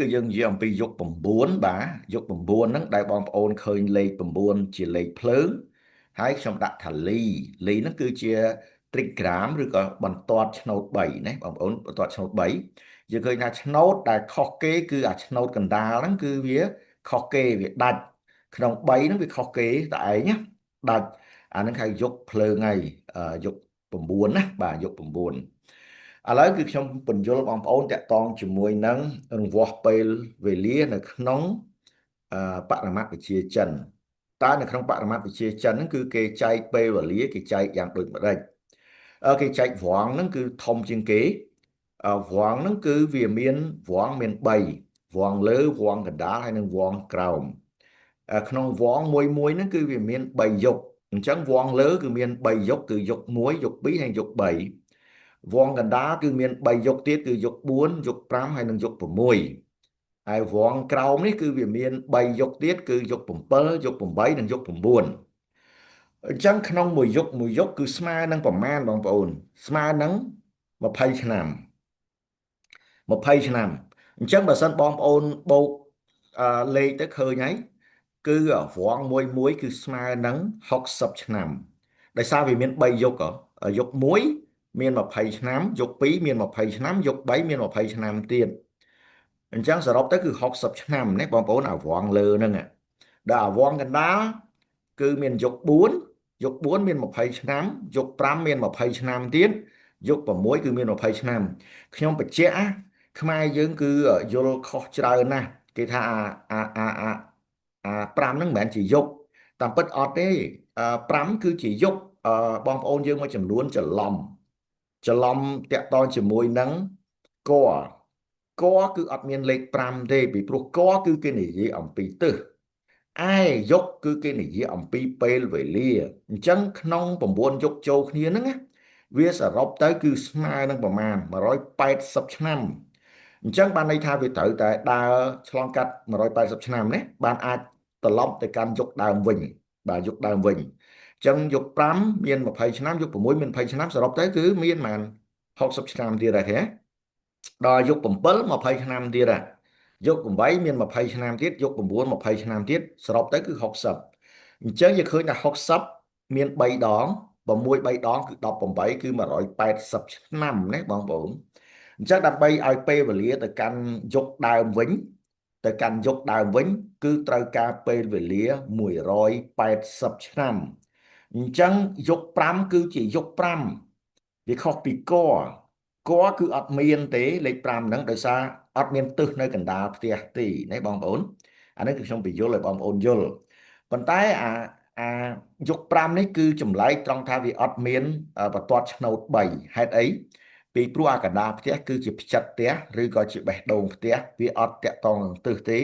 គឺយើងនិយាយអំពីយុគ9បាទយុគ9ហ្នឹងដែលបងប្អូនឃើញលេខ9ជាលេខភ្លើងហើយខ្ញុំដាក់ថាលីលីហ្នឹងគឺជា trigram ឬក៏បន្ទាត់ឆ្នោត3ណាបងប្អូនបន្ទាត់ឆ្នោត3យើងឃើញថាឆ្នោតដែលខុសគេគឺអាឆ្នោតកណ្ដាលហ្នឹងគឺវាខុសគេវាដាច់ក្នុង3ហ្នឹងវាខុសគេតែឯងណាដាច់អាហ្នឹងហៅយុគភ្លើងហើយយុគ9ណាបាទយុគ9ឥឡូវគឺខ្ញុំពន្យល់បងប្អូនតាក់ទងជាមួយនឹងរង្វាស់ពេលវេលានៅក្នុងបរមត្តវិទ្យាចិនតើនៅក្នុងបរមត្តវិទ្យាចិនហ្នឹងគឺគេចែកពេលវេលាគេចែកយ៉ាងដូចម្ដេចគេចែកវងហ្នឹងគឺធំជាងគេវងហ្នឹងគឺវាមានវងមាន3វងលើវងកណ្ដាលហើយនិងវងក្រោមក្នុងវងមួយមួយហ្នឹងគឺវាមាន3យុគអញ្ចឹងវងលើគឺមាន3យុគគឺយុគ1យុគ2ហើយយុគ3វងកណ្ដាលគឺមាន3យុគទៀតគឺយុគ4យុគ5ហើយនិងយុគ6ហើយវងក្រោមនេះគឺវាមាន3យុគទៀតគឺយុគ7យុគ8និងយុគ9អញ្ចឹងក្នុងមួយយុគមួយយុគគឺស្មើនឹងប្រមាណបងប្អូនស្មើនឹង20ឆ្នាំ20ឆ្នាំអញ្ចឹងបើសិនបងប្អូនបូកលេខទៅឃើញហើយគឺវងមួយមួយគឺស្មើនឹង60ឆ្នាំដោយសារវាមាន3យុគយុគ1មាន20ឆ្នាំយុគ2មាន20ឆ្នាំយុគ3មាន20ឆ្នាំទៀតអញ្ចឹងសរុបទៅគឺ60ឆ្នាំនេះបងប្អូនអាវងលើហ្នឹងដល់អាវងកណ្ដាលគឺមានយុគ4យុគ4មាន20ឆ្នាំយុគ5មាន20ឆ្នាំទៀតយុគ6គឺមាន20ឆ្នាំខ្ញុំបញ្ជាក់ខ្មែរយើងគឺយល់ខុសច្រើនណាស់គេថាអាអាអាអាអា5ហ្នឹងមិនមែនជាយុគតាមពិតអត់ទេ5គឺជាយុគបងប្អូនយើងមួយចំនួនច្រឡំច្រឡំតាក់តងជាមួយនឹងកកគឺអត់មានលេខ5ទេពីព្រោះកគឺគេនិយាយអំពីទិសឯយុគគឺគេនិយាយអំពីពេលវេលាអញ្ចឹងក្នុង9យុគចូលគ្នាហ្នឹងណាវាសរុបទៅគឺស្មើនឹងប្រមាណ180ឆ្នាំអញ្ចឹងបានន័យថាវាត្រូវតែដើរឆ្លងកាត់180ឆ្នាំនេះបានអាចត្រឡប់ទៅកាន់យុគដើមវិញបាទយុគដើមវិញអញ្ចឹងយុគ5មាន20ឆ្នាំយុគ6មាន20ឆ្នាំសរុបទៅគឺមានប្រហែល60ឆ្នាំទៀតដែរទេដល់យុគ7 20ឆ្នាំទៀតដែរយុគ8មាន20ឆ្នាំទៀតយុគ9 20ឆ្នាំទៀតសរុបទៅគឺ60អញ្ចឹងយើងឃើញថា60មាន3ដង6 3ដងគឺ18គឺ180ឆ្នាំណាបងប្អូនអញ្ចឹងដើម្បីឲ្យពេលវេលាទៅកាន់យុគដើមវិញទៅកាន់យុគដើមវិញគឺត្រូវការពេលវេលា180ឆ្នាំអញ្ចឹងយុគ5គឺជាយុគ5វាខុសពីកកគឺអត់មានទេលេខ5ហ្នឹងដោយសារអត់មានទិសនៅកណ្ដាលផ្ទះទេណាបងប្អូនអានេះគឺខ្ញុំបញ្យល់ឲ្យបងប្អូនយល់ប៉ុន្តែអាអាយុគ5នេះគឺចម្លែកត្រង់ថាវាអត់មានបន្ទាត់ឆ្នោត3ហេតុអីពីព្រោះអាកណ្ដាលផ្ទះគឺជាផ្ចិតផ្ទះឬក៏ជាបេះដូងផ្ទះវាអត់តាក់ទងនឹងទិសទេ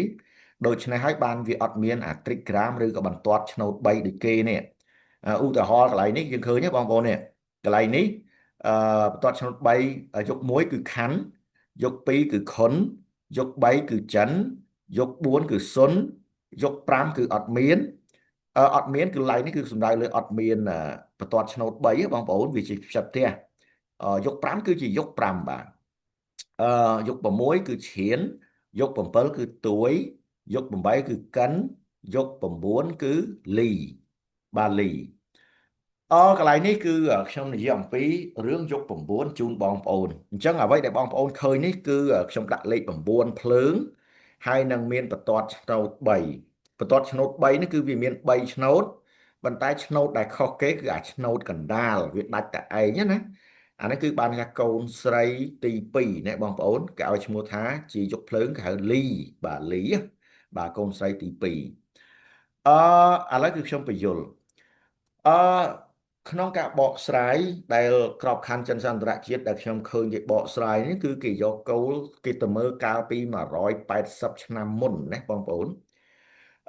ដូច្នេះហើយបានវាអត់មានអា trigram ឬក៏បន្ទាត់ឆ្នោត3ដូចគេនេះឧទាហរណ៍កន្លែងនេះយើងឃើញទេបងប្អូននេះកន្លែងនេះអឺបន្ទាត់ឆ្នោត3យុគ1គឺខណ្ឌយុគ2គឺខុនយុគ3គឺចិនយុគ4គឺសុនយុគ5គឺអត់មានអត់មានគឺឡៃនេះគឺសំដៅលើអត់មានបន្ទាត់ឆ្នោត3បងប្អូនវាជាផ្ចិតផ្ទះយុគ5គឺជាយុគ5បាទអឺយុគ6គឺឈៀនយុគ7គឺទួយយុគ8គឺកិនយុគ9គឺលីបាទលីអកន្លែងនេះគឺខ្ញុំនិយាយអំពីរឿងយុគ9ជូនបងប្អូនអញ្ចឹងអ្វីដែលបងប្អូនឃើញនេះគឺខ្ញុំដាក់លេខ9ភ្លើងហើយនឹងមានបន្ទាត់ឆ្នោត3បន្ទាត់ឆ្នោត3នេះគឺវាមាន3ឆ្នោតប៉ុន្តែឆ្នោតដែលខុសគេគឺអាឆ្នោតកណ្ដាលវាដាច់តែឯងណាអានេះគឺបានថាកូនស្រីទី2ណាបងប្អូនគេឲ្យឈ្មោះថាជាយុគភ្លើងគេហៅលីបាទលីបាទកូនស្រីទី2អឺឥឡូវគឺខ្ញុំបញ្យល់អឺក្នុងការបកស្រាយដែលក្របខ័ណ្ឌចិនសន្តរជាតិដែលខ្ញុំឃើញគេបកស្រាយនេះគឺគេយកគោលគេទៅមើលកាលពី180ឆ្នាំមុនណាបងប្អូន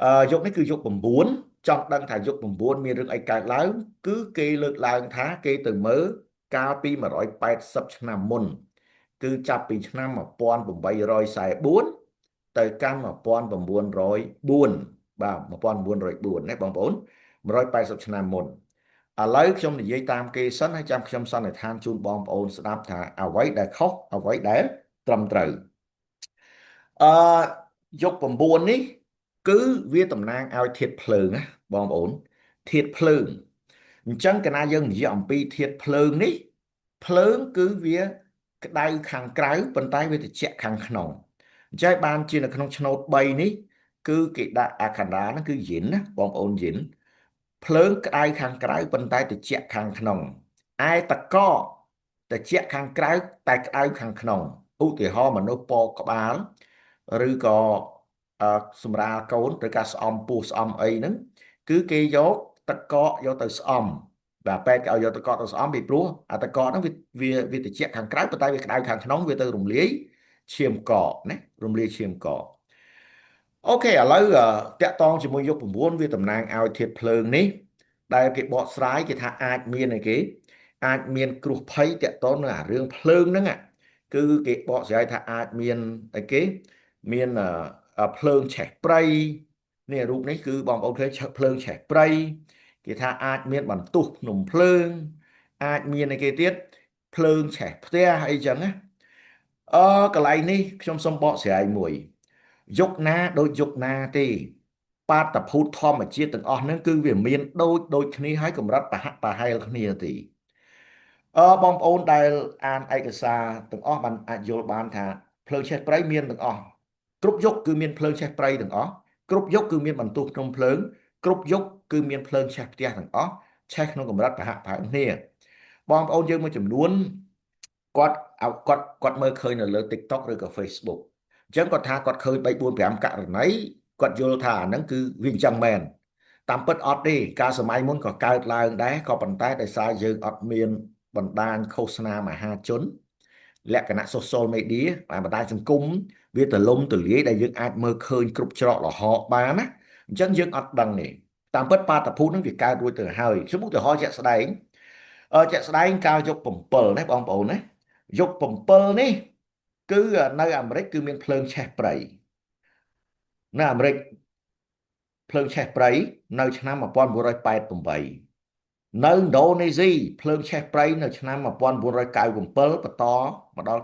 អឺយុគនេះគឺយុគ9ចង់ដឹងថាយុគ9មានរឿងអីកើតឡើងគឺគេលើកឡើងថាគេទៅមើលកាលពី180ឆ្នាំមុនគឺចាប់ពីឆ្នាំ1844ទៅកាន់1904បាទ1904ណាបងប្អូន180ឆ្នាំមុនឥឡូវខ្ញុំនិយាយតាមគេសិនហើយចាំខ្ញុំសន្និដ្ឋានជូនបងប្អូនស្ដាប់ថាអ្វីដែលខុសអ្វីដែលត្រឹមត្រូវ អឺយុគ9នេះគឺវាតំណាងឲ្យធាតុភ្លើងណាបងប្អូនធាតុភ្លើងអញ្ចឹងកាលណាយើងនិយាយអំពីធាតុភ្លើងនេះភ្លើងគឺវាក្តៅខាងក្រៅប៉ុន្តែវាត្រជាក់ខាងក្នុងអញ្ចឹងបានជានៅក្នុងឆ្នោត3នេះគឺគេដាក់អាកណ្ដាលហ្នឹងគឺយិនណាបងប្អូនយិនភ្លើងក្តៅខាងក្រៅប៉ុន្តែត្រជាក់ខាងក្នុងឯតកត្រជាក់ខាងក្រៅតែក្តៅខាងក្នុងឧទាហរណ៍មនុស្សពកក្បាលឬក៏សម្រាលកូនឬការស្អំពោះស្អំអីហ្នឹងគឺគេយកតកកយកទៅស្អំបាទពេទ្យគេឲ្យយកតកកទៅស្អំពីព្រោះអាតកកហ្នឹងវាវាត្រជាក់ខាងក្រៅប៉ុន្តែវាក្តៅខាងក្នុងវាទៅរំលាយឈាមកកណារំលាយឈាមកកអូខេឥឡូវតាក់តងជាមួយយុគ9វាតំណាងឲ្យធាតុភ្លើងនេះដែលគេបកស្រាយគេថាអាចមានអីគេអាចមានគ្រោះភ័យតាក់ទងនឹងអារឿងភ្លើងហ្នឹងគឺគេបកស្រាយថាអាចមានអីគេមានភ្លើងឆេះព្រៃនេះរូបនេះគឺបងប្អូនឃើញភ្លើងឆេះព្រៃគេថាអាចមានបន្ទុះភ្នំភ្លើងអាចមានអីគេទៀតភ្លើងឆេះផ្ទះអីចឹងណាកន្លែងនេះខ្ញុំសូមបកស្រាយមួយយុគណាដូចយុគណាទេបាតុភូតធម្មជាតិទាំងអស់ហ្នឹងគឺវាមានដូចគ្នាហើយកម្រិតប្រហាក់ប្រហែលគ្នាទេបងប្អូនដែលអានឯកសារទាំងអស់បានអាចយល់បានថាភ្លើងឆេះព្រៃមានទាំងអស់គ្រប់យុគគឺមានភ្លើងឆេះព្រៃទាំងអស់គ្រប់យុគគឺមានបន្ទុះភ្នំភ្លើងគ្រប់យុគគឺមានភ្លើងឆេះផ្ទះទាំងអស់ឆេះក្នុងកម្រិតប្រហាក់ប្រហែលគ្នាបងប្អូនយើងមួយចំនួនគាត់គាត់មើលឃើញនៅលើ TikTok ឬក៏ Facebook អញ្ចឹងគាត់ថាគាត់ឃើញ3 4 5ករណីគាត់យល់ថាអាហ្នឹងគឺវាអញ្ចឹងមែនតាមពិតអត់ទេកាលសម័យមុនក៏កើតឡើងដែរក៏ប៉ុន្តែដោយសារយើងអត់មានបណ្ដាញឃោសនាមហាជនលក្ខណៈ social media បណ្ដាញសង្គមវាទលំទលាយដែលយើងអាចមើលឃើញគ្រប់ច្រកល្ហកបានណាអញ្ចឹងយើងអត់ដឹងទេតាមពិតបាតុភូតហ្នឹងវាកើតរួចទៅហើយខ្ញុំឧទាហរណ៍ជាក់ស្ដែងជាក់ស្ដែងកាលយុគ7ណាបងប្អូនណាយុគ7នេះគឺនៅអាមេរិកគឺមានភ្លើងឆេះព្រៃនៅអាមេរិកភ្លើងឆេះព្រៃនៅឆ្នាំ1988នៅឥណ្ឌូនេស៊ីភ្លើងឆេះព្រៃនៅឆ្នាំ1997បន្តមកដល់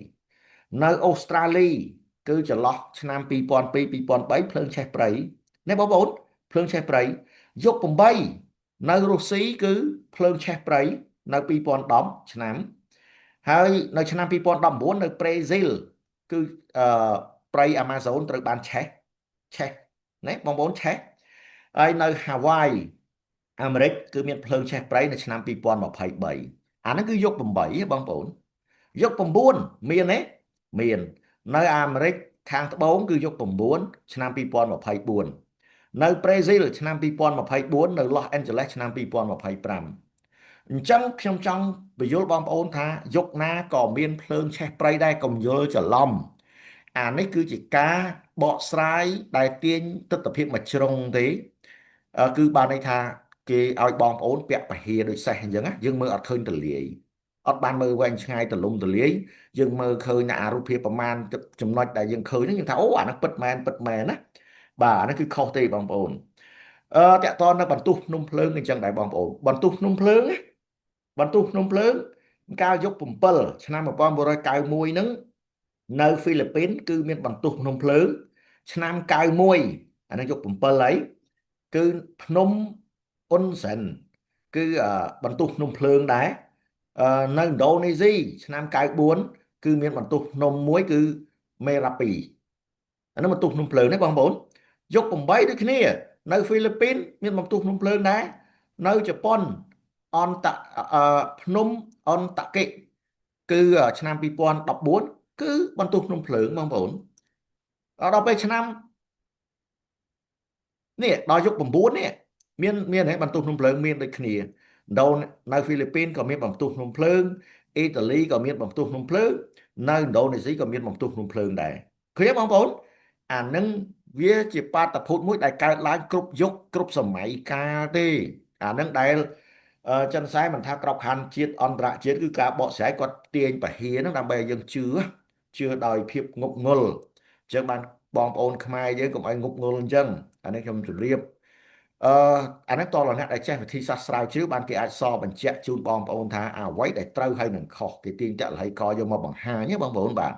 98នៅអូស្ត្រាលីគឺចន្លោះឆ្នាំ2002 2003ភ្លើងឆេះព្រៃនេះបងប្អូនភ្លើងឆេះព្រៃយុគ8នៅរុស្ស៊ីគឺភ្លើងឆេះព្រៃនៅ2010ឆ្នាំហើយនៅឆ្នាំ2019នៅប្រេស៊ីលគឺព្រៃអាម៉ាហ្សូនត្រូវបានឆេះឆេះណាបងប្អូនឆេះហើយនៅហាវ៉ៃអាមេរិកគឺមានភ្លើងឆេះព្រៃនៅឆ្នាំ2023អាហ្នឹងគឺយុគ8បងប្អូនយុគ9មានទេមាននៅអាមេរិកខាងត្បូងគឺយុគ9ឆ្នាំ2024នៅប្រេស៊ីលឆ្នាំ2024នៅឡូសអេនជេឡេសឆ្នាំ2025អញ្ចឹងខ្ញុំចង់បញ្យល់បងប្អូនថាយុគណាក៏មានភ្លើងឆេះព្រៃដែរកុំយល់ច្រឡំអានេះគឺជាការបកស្រាយដែលទាញទស្សនវិជ្ជាមួយជ្រុងទេគឺបានន័យថាគេឲ្យបងប្អូនពាក់ពហិដូចសេះអញ្ចឹងណាយើងមើលអត់ឃើញទលាយអត់បានមើលវែងឆ្ងាយទលំទលាយយើងមើលឃើញអារូបភាពប្រមាណចំណុចដែលយើងឃើញហ្នឹងយើងថាអូអាហ្នឹងពិតមែនពិតមែនណាបាទអាហ្នឹងគឺខុសទេបងប្អូនតាក់តនៅបន្ទុះភ្នំភ្លើងអញ្ចឹងដែរបងប្អូនបន្ទុះភ្នំភ្លើងណាបន្ទុះភ្នំភ្លើងកាលយុគ7ឆ្នាំ1991ហ្នឹងនៅហ្វីលីពីនគឺមានបន្ទុះភ្នំភ្លើងឆ្នាំ91អាហ្នឹងយុគ7ហើយគឺភ្នំអ៊ុនសិនគឺបន្ទុះភ្នំភ្លើងដែរនៅឥណ្ឌូនេស៊ីឆ្នាំ94គឺមានបន្ទុះភ្នំមួយគឺមេរ៉ាពីអានោះបន្ទុះភ្នំភ្លើងនេះបងប្អូនយុគ8ដូចគ្នានៅហ្វីលីពីនមានបន្ទុះភ្នំភ្លើងដែរនៅជប៉ុនអន្តភ្នំអន្តកិគឺឆ្នាំ2014គឺបន្ទុះភ្នំភ្លើងបងប្អូនដល់ពេលឆ្នាំនេះដល់យុគ9នេះមានហ៎បន្ទុះភ្នំភ្លើងមានដូចគ្នានៅហ្វីលីពីនក៏មានបន្ទុះភ្នំភ្លើងអ៊ីតាលីក៏មានបន្ទុះភ្នំភ្លើងនៅឥណ្ឌូនេស៊ីក៏មានបន្ទុះភ្នំភ្លើងដែរឃើញបងប្អូនអានឹងវាជាបាតុភូតមួយដែលកើតឡើងគ្រប់យុគគ្រប់សម័យកាលទេអានឹងដែលចិនសែមិនថាក្របខ័ណ្ឌជាតិអន្តរជាតិគឺការបកស្រាយគាត់ទាញពហិហ្នឹងដើម្បីឲ្យយើងជឿដោយភាពងប់ងល់អញ្ចឹងបានបងប្អូនខ្មែរយើងកុំឲ្យងប់ងល់អញ្ចឹងអានេះខ្ញុំជម្រាបអានេះតើអ្នកដែលចេះវិធីសាស្ត្រស្រាវជ្រាវបានគេអាចសបញ្ជាក់ជូនបងប្អូនថាអ្វីដែលត្រូវហើយនឹងខុសគេទាញតលហីកយកមកបង្ហាញបងប្អូនបាទ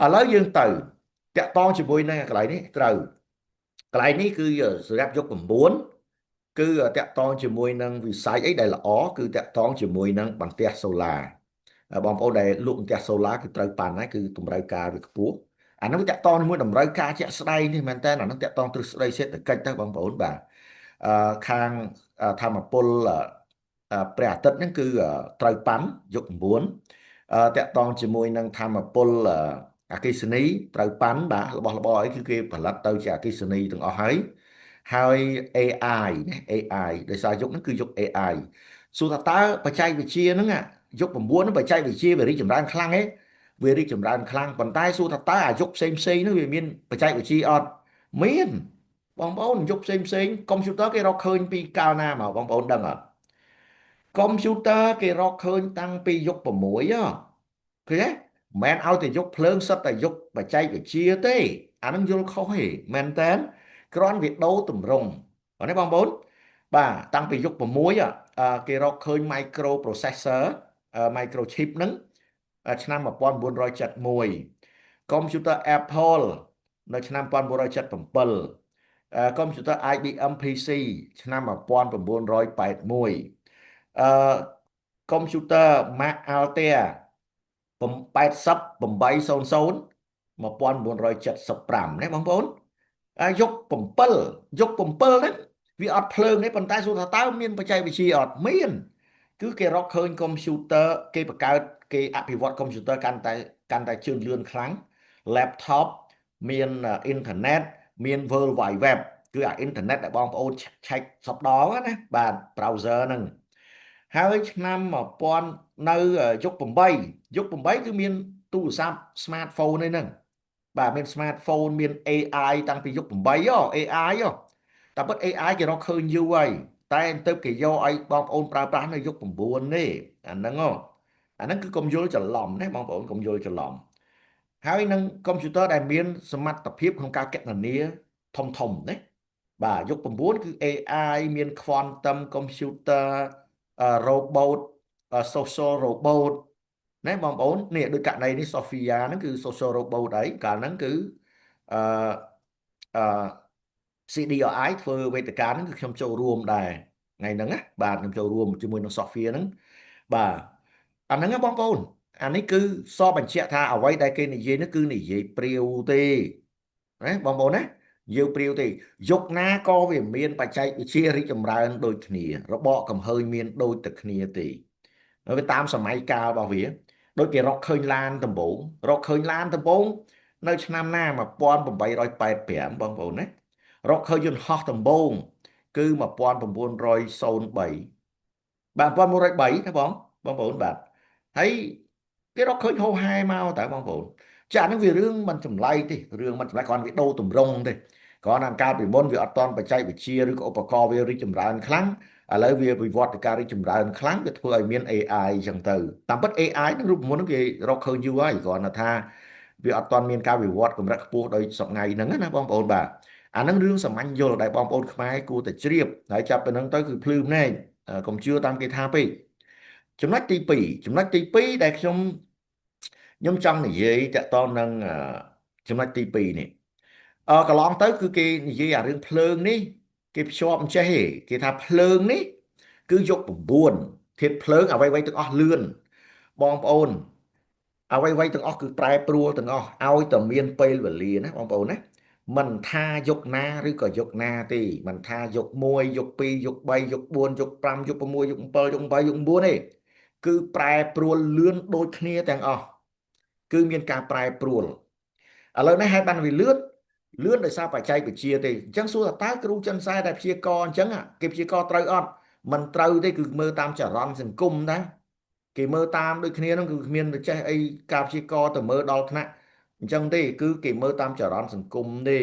ឥឡូវយើងទៅតាក់តងជាមួយនឹងកន្លែងនេះត្រូវកន្លែងនេះគឺសម្រាប់យុគ9គឺតាក់តងជាមួយនឹងវិស័យអីដែលល្អគឺតាក់តងជាមួយនឹងបន្ទះសូឡាបងប្អូនដែលលក់បន្ទះសូឡាគឺត្រូវប៉ាន់ហើយគឺតម្រូវការវាខ្ពស់អានោះតាក់តងជាមួយតម្រូវការជាក់ស្ដែងនេះមែនតើអានោះតាក់តងទ្រឹស្ដីសេដ្ឋកិច្ចទៅបងប្អូនបាទអឺខាងធម្មពលព្រះអាទិត្យហ្នឹងគឺត្រូវប៉ាន់យុគ9តាក់តងជាមួយនឹងធម្មពលអគិសនីត្រូវប៉ាន់បាទរបស់របរអីគឺគេផលិតទៅជាអគិសនីទាំងអស់ហើយហើយ AI ណា AI ដោយសារយុគហ្នឹងគឺយុគ AI សួរថាតើបច្ចេកវិទ្យាហ្នឹងយុគ9ហ្នឹងបច្ចេកវិទ្យាវារីកចម្រើនខ្លាំងទេវារីកចម្រើនខ្លាំងប៉ុន្តែសួរថាតើអាយុផ្សេងផ្សេងហ្នឹងវាមានបច្ចេកវិទ្យាអត់មានបងប្អូនយុគផ្សេងផ្សេងកុំព្យូទ័រគេរកឃើញពីកាលណាមកបងប្អូនដឹងអត់កុំព្យូទ័រគេរកឃើញតាំងពីយុគ6ហ៎ឃើញទេមិនមែនឲ្យតែយុគភ្លើងសិតតែយុគបច្ចេកវិទ្យាទេអានឹងយល់ខុសទេមែនតើគ្រាន់វាដូរតម្រង់បាទនេះបងប្អូនបាទតាំងពីយុគ6គេរកឃើញ micro processor microchip ហ្នឹងឆ្នាំ1971កុំព្យូទ័រ Apple នៅឆ្នាំ1977កុំព្យូទ័រ IBM PC ឆ្នាំ1981អឺកុំព្យូទ័រ Mac Altair 80800 1975ណាបងប្អូនយុគ7យុគ7ហ្នឹងវាអត់ភ្លើងទេប៉ុន្តែសួរថាតើមានបច្ចេកវិទ្យាអត់មានគឺគេរកឃើញកុំព្យូទ័រគេបង្កើតគេអភិវឌ្ឍកុំព្យូទ័រកាន់តែកាន់តែជឿនលឿនខ្លាំង laptop មានអ៊ីនធឺណិតមាន World Wide Web គឺអាអ៊ីនធឺណិតដែលបងប្អូនឆែកសពដងណាបាទ browser ហ្នឹងហើយឆ្នាំ1000នៅយុគ8យុគ8គឺមានទូរស័ព្ទ smartphone ឯហ្នឹងបាទមាន smartphone មាន AI តាំងពីយុគ8ហ៎ AI ហ៎តែពិត AI គេរកឃើញយូរហើយតែទៅគេយកឲ្យបងប្អូនប្រើប្រាស់នៅយុគ9នេះអាហ្នឹងហ៎អាហ្នឹងគឺកុំយល់ច្រឡំណាបងប្អូនកុំយល់ច្រឡំហើយនឹងកុំព្យូទ័រដែលមានសមត្ថភាពក្នុងការគណនាធំធំណាបាទយុគ9គឺ AI មាន quantum computer robot social robot ណាបងប្អូននេះដូចករណីនេះ Sophia ហ្នឹងគឺ social robot អីកាលហ្នឹងគឺអឺអឺ CDRI ធ្វើវេទិកាហ្នឹងគឺខ្ញុំចូលរួមដែរថ្ងៃហ្នឹងណាបាទខ្ញុំចូលរួមជាមួយនឹង Sophia ហ្នឹងបាទអាហ្នឹងបងប្អូនអានេះគឺសបញ្ជាក់ថាអ្វីដែលគេនិយាយនេះគឺនិយាយព្រាវទេណាបងប្អូនណាយើងព្រាវទេយុគណាក៏វាមានបច្ចេកវិទ្យារីកចម្រើនដូចគ្នារបកកំហើញមានដូចតែគ្នាទេវាតាមសម័យកាលរបស់វាដូចគេរកឃើញឡានដំបូងរកឃើញឡានដំបូងនៅឆ្នាំណា1885បងប្អូនណារកឃើញយន្តហោះដំបូងគឺ1903បាទ1903ណាបងបងប្អូនបាទហើយគេរកឃើញហោហែមកតើបងប្អូនចាហ្នឹងវារឿងមិនចម្លែកទេរឿងមិនចម្លែកគ្រាន់វាដូរតម្រង់ទេគ្រាន់តែកាលពីមុនវាអត់តន់បច្ចេកវិទ្យាឬក៏ឧបករណ៍វារីកចម្រើនខ្លាំងឥឡូវវាវិវត្តការរីកចម្រើនខ្លាំងវាធ្វើឲ្យមាន AI អញ្ចឹងទៅតាមពិត AI នឹងរូបមន្តហ្នឹងគេរកឃើញយូរហើយគ្រាន់តែថាវាអត់ទាន់មានការវិវត្តកម្រិតខ្ពស់ដោយសប្ងៃហ្នឹងណាបងប្អូនបាទអាហ្នឹងរឿងសាមញ្ញយល់ដែលបងប្អូនខ្មែរគួរតែជ្រាបហើយចាប់ពីហ្នឹងទៅគឺភ្លឺភ្នែកកុំជឿតាមគេថាពេកចំណុចទី2ចំណុចទី2ដែលខ្ញុំចង់និយាយតកតនឹងចំណុចទី2នេះអឺកន្លងទៅគឺគេនិយាយអារឿងភ្លើងនេះគេភ្ជាប់អញ្ចេះទេគេថាភ្លើងនេះគឺយក9ធាតុភ្លើងអ្វីៗទាំងអស់លឿនបងប្អូនអ្វីៗទាំងអស់គឺប្រែប្រួលទាំងអស់ឲ្យតែមានពេលវេលាណាបងប្អូនណាមិនថាយុគណាឬក៏យុគណាទេមិនថាយុគ1យុគ2យុគ3យុគ4យុគ5យុគ6យុគ7យុគ8យុគ9ទេគឺប្រែប្រួលលឿនដូចគ្នាទាំងអស់គឺមានការប្រែប្រួលឥឡូវនេះហេតុបានវាលឿនលឿនដោយសារបច្ចេកវិទ្យាទេអញ្ចឹងសួរថាតើគ្រូចិនសែដែលព្យាករអញ្ចឹងគេព្យាករត្រូវអត់មិនត្រូវទេគឺមើលតាមចរន្តសង្គមណាគេមើលតាមដូចគ្នាហ្នឹងគឺគ្មានទៅចេះអីការព្យាករទៅមើលដល់ថ្នាក់អញ្ចឹងទេគឺគេមើលតាមចរន្តសង្គមទេ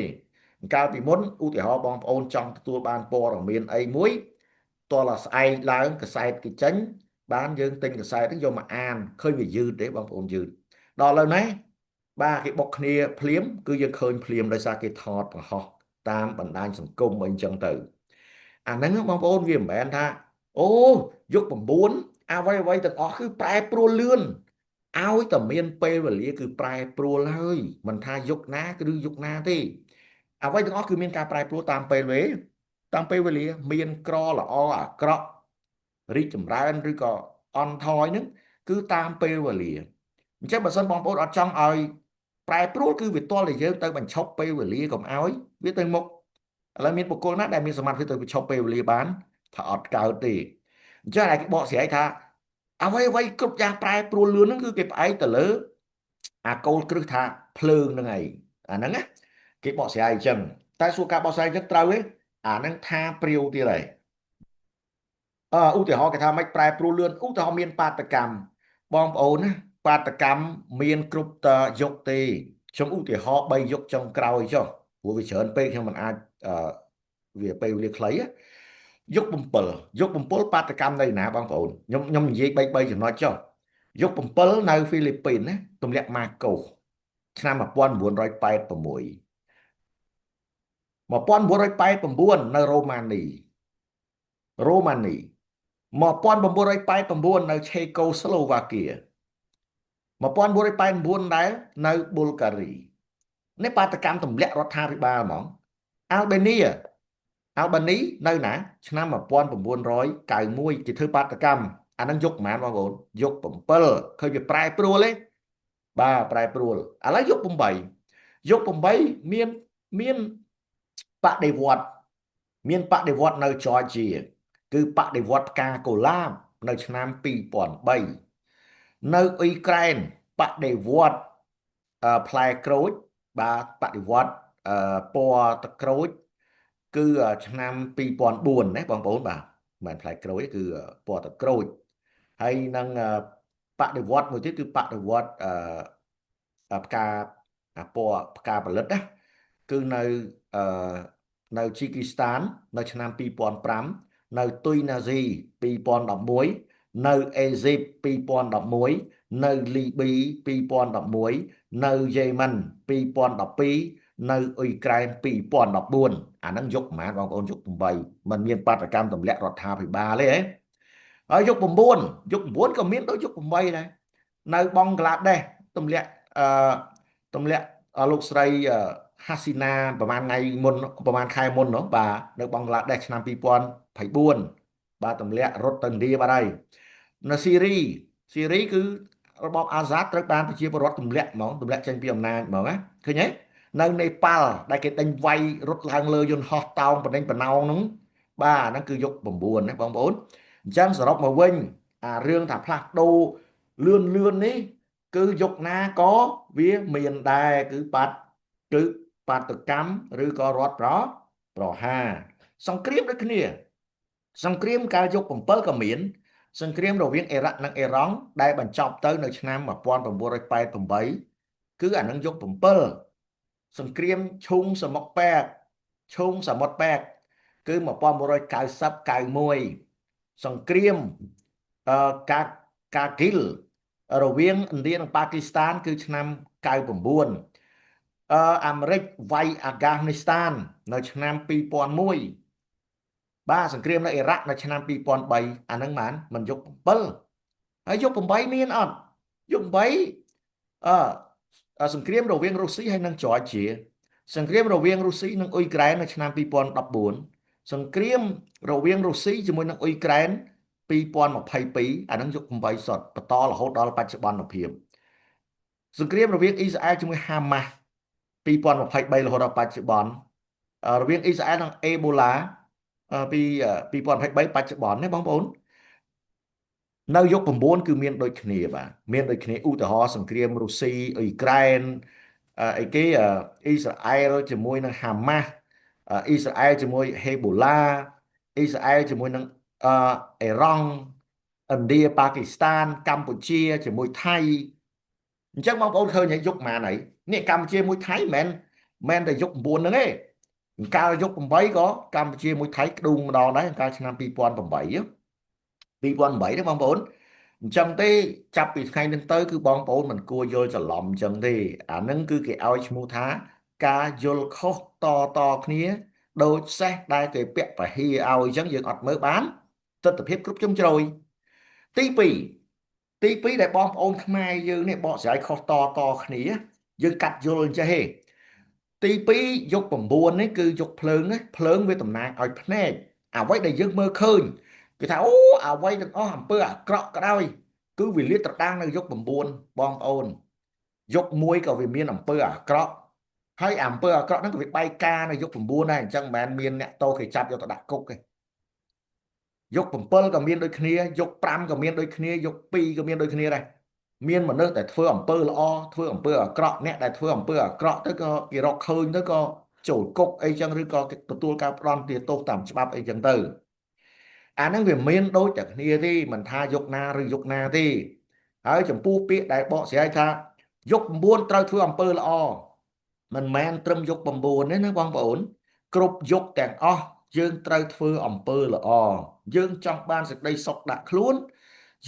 កាលពីមុនឧទាហរណ៍បងប្អូនចង់ទទួលបានព័ត៌មានអីមួយតើស្អែកឡើងកសែតគេចេញបានយើងទិញកសែតហ្នឹងយកមកអានឃើញវាយឺតទេបងប្អូនយឺតដល់ឥឡូវនេះបាទគេបុកគ្នាភ្លាមគឺយើងឃើញភ្លាមដោយសារគេថតបង្ហោះតាមបណ្ដាញសង្គមអីចឹងទៅអាហ្នឹងបងប្អូនវាមិនមែនថាអូយុគ9អ្វីអ្វីទាំងអស់គឺប្រែប្រួលលឿន ឲ្យតែមានពេលវេលាគឺប្រែប្រួលហើយមិនថាយុគណាឬយុគណាទេអ្វីទាំងអស់គឺមានការប្រែប្រួលតាមពេលវេតាមពេលវេលាមានក្រល្អអាក្រក់រីកចម្រើនឬក៏អន់ថយហ្នឹងគឺតាមពេលវេលាអញ្ចឹងបើសិនបងប្អូនអត់ចង់ឲ្យប្រែប្រួលគឺវាទាល់តែយើងទៅបញ្ឈប់ពេលវេលាកុំឲ្យវាទៅមុខឥឡូវមានបុគ្គលណាដែលមានសមត្ថភាពទៅបញ្ឈប់ពេលវេលាបានថាអត់កើតទេអញ្ចឹងឯគេបកស្រាយថាអ្វីអ្វីគ្រប់យ៉ាងប្រែប្រួលលឿនហ្នឹងគឺគេផ្អែកទៅលើអាកូលគ្រឹះថាភ្លើងហ្នឹងឯងអាហ្នឹងណាគេបកស្រាយអញ្ចឹងតែសួរការបកស្រាយអញ្ចឹងត្រូវទេអាហ្នឹងថាព្រាវទៀតហើយអឺឧទាហរណ៍គេថាម៉េចប្រែប្រួលលឿនឧទាហរណ៍មានបាតកម្មបងប្អូនណាបាតកម្មមានគ្រប់តយុគទេខ្ញុំឧទាហរណ៍3យុគចុងក្រោយចុះព្រោះវាច្រើនពេកខ្ញុំមិនអាចអឺវាពេលវេលាខ្លីយុគ7យុគ7បាតកម្មនៅណាបងប្អូនខ្ញុំនិយាយ3 3ចំណុចចុះយុគ7នៅហ្វីលីពីនណាទម្លាក់ម៉ាកូសឆ្នាំ1986 1989នៅរូម៉ានីរូម៉ានី1989នៅឆេកូស្លូវ៉ាគៀ1989ដែរនៅប៊ុលហ្គារីនេះបាតកម្មទម្លាក់រដ្ឋាភិបាលហ្មងអាល់បានីអាល់បានីនៅណាឆ្នាំ1991គេធ្វើបាតកម្មអាហ្នឹងយុគប៉ុន្មានបងប្អូនយុគ7ឃើញវាប្រែប្រួលទេបាទប្រែប្រួលឥឡូវយុគ8យុគ8មានមានបដិវត្តមានបដិវត្តនៅចរជាគឺបដិវត្តផ្កាកុលាបនៅឆ្នាំ2003នៅអ៊ុយក្រែនបដិវត្តផ្លែក្រូចបាទបដិវត្តពណ៌ទឹកក្រូចគឺឆ្នាំ2004ណាបងប្អូនបាទមិនមែនផ្លែក្រូចគឺពណ៌ទឹកក្រូចហើយនឹងបដិវត្តមួយទៀតគឺបដិវត្តផ្កាពណ៌ផ្កាផលិតណាគឺនៅនៅជីគីស្ថាននៅឆ្នាំ2005នៅទុយណាស៊ី2011នៅអេស៊ីប2011នៅលីប៊ី2011នៅយេម៉ិន2012នៅអ៊ុយក្រែន2014អាហ្នឹងយុគប្រហែលបងប្អូនយុគ8มันមានបាតកម្មទម្លាក់រដ្ឋាភិបាលទេហ៎ហើយយុគ9យុគ9ក៏មានដូចយុគ8ដែរនៅបង់ក្លាដេសទម្លាក់អឺទម្លាក់លោកស្រីហាស៊ីណាប្រហែលថ្ងៃមុនប្រហែលខែមុននោះបាទនៅបង់ក្លាដេសឆ្នាំ2024បាទទម្លាក់រត់ទៅឥណ្ឌាបាត់ហើយនៅស៊ីរីស៊ីរីគឺរបបអាហ្សាតត្រូវបានប្រជាពលរដ្ឋទម្លាក់ហ្មងទម្លាក់ចេញពីអំណាចហ្មងណាឃើញទេនៅនេប៉ាល់ដែលគេដេញវាយរត់ឡើងលើយន្តហោះតោងបណ្ដេញបណ្ណោងហ្នឹងបាទហ្នឹងគឺយុគ9ណាបងប្អូនអញ្ចឹងសរុបមកវិញអារឿងថាផ្លាស់ប្ដូរលឿនលឿននេះគឺយុគណាក៏វាមានដែរគឺបាត់គឺបាតុកម្មឬក៏រដ្ឋប្រហារសង្គ្រាមដូចគ្នាសង្គ្រាមកាលយុគ7ក៏មានសង្គ្រាមរវាងអ៊ីរ៉ាក់និងអ៊ីរ៉ង់ដែលបញ្ចប់ទៅនៅឆ្នាំ1988គឺអានឹងយុគ7សង្គ្រាមឈូងសមុទ្រប៉ែកឈូងសមុទ្រប៉ែកគឺ1990 91សង្គ្រាមអឺកាកាគីលរវាងឥណ្ឌានិងប៉ាគីស្ថានគឺឆ្នាំ99អឺអាមេរិកវាយអាហ្គានីស្ថាននៅឆ្នាំ2001បាទសង្គ្រាមនៅអ៊ីរ៉ាក់នៅឆ្នាំ2003អាហ្នឹងបានមិនយុគ7ហើយយុគ8មានអត់យុគ8អឺសង្គ្រាមរវាងរុស្ស៊ីហើយនិងចរជាសង្គ្រាមរវាងរុស្ស៊ីនិងអ៊ុយក្រែននៅឆ្នាំ2014សង្គ្រាមរវាងរុស្ស៊ីជាមួយនឹងអ៊ុយក្រែន2022អាហ្នឹងយុគ8សុទ្ធបន្តរហូតដល់បច្ចុប្បន្នភាពសង្គ្រាមរវាងអ៊ីស្រាអែលជាមួយហាម៉ាស់2023រហូតដល់បច្ចុប្បន្នរវាងអ៊ីស្រាអែលនិងអេបូឡាពី2023បច្ចុប្បន្នណាបងប្អូននៅយុគ9គឺមានដូចគ្នាបាទមានដូចគ្នាឧទាហរណ៍សង្គ្រាមរុស្ស៊ីអ៊ុយក្រែនអីគេអ៊ីស្រាអែលជាមួយនឹងហាម៉ាស់អ៊ីស្រាអែលជាមួយហេបូឡាអ៊ីស្រាអែលជាមួយនឹងអ៊ីរ៉ង់ឥណ្ឌាប៉ាគីស្ថានកម្ពុជាជាមួយថៃអញ្ចឹងបងប្អូនឃើញយុគប៉ុន្មានហើយនេះកម្ពុជាមួយថៃមិនមែនតែយុគ9ហ្នឹងទេកាលយុគ8ក៏កម្ពុជាមួយថៃក្ដួងម្ដងដែរកាលឆ្នាំ2008 2008ទេបងប្អូនអញ្ចឹងទេចាប់ពីថ្ងៃនេះទៅគឺបងប្អូនមិនគួរយល់ច្រឡំអញ្ចឹងទេអានឹងគឺគេឲ្យឈ្មោះថាការយល់ខុសតតគ្នាដូចសេះដែលគេពាក់ពហិឲ្យអញ្ចឹងយើងអត់មើលបានទស្សនភាពគ្រប់ជ្រុងជ្រោយទី2 ទី2ដែលបងប្អូនខ្មែរយើងនេះបកស្រាយខុសតតគ្នាយើងកាត់យល់អញ្ចេះទេទី2យុគ9នេះគឺយុគភ្លើងណាភ្លើងវាតំណាងឲ្យភ្នែកអ្វីដែលយើងមើលឃើញគេថាអូអ្វីទាំងអស់អំពើអាក្រក់ក៏ដោយគឺវាលាតត្រដាងនៅយុគ9បងប្អូនយុគ1ក៏វាមានអំពើអាក្រក់ហើយអំពើអាក្រក់ហ្នឹងក៏វាបែកការនៅយុគ9ដែរអញ្ចឹងមិនមែនមានអ្នកតោគេចាប់យកទៅដាក់គុកទេយុគ7ក៏មានដូចគ្នាយុគ5ក៏មានដូចគ្នាយុគ2ក៏មានដូចគ្នាដែរមានមនុស្សដែលធ្វើអំពើល្អធ្វើអំពើអាក្រក់អ្នកដែលធ្វើអំពើអាក្រក់ទៅក៏គេរកឃើញទៅក៏ចូលគុកអីចឹងឬក៏ទទួលការផ្ដន់ទាទោសតាមច្បាប់អីចឹងទៅអាហ្នឹងវាមានដូចតែគ្នាទេមិនថាយុគណាឬយុគណាទេហើយចំពោះពាក្យដែលបកស្រាយថាយុគ9ត្រូវធ្វើអំពើល្អមិនមែនត្រឹមយុគ9ទេណាបងប្អូនគ្រប់យុគទាំងអស់យើងត្រូវធ្វើអំពើល្អយើងចង់បានសេចក្តីសុខដាក់ខ្លួន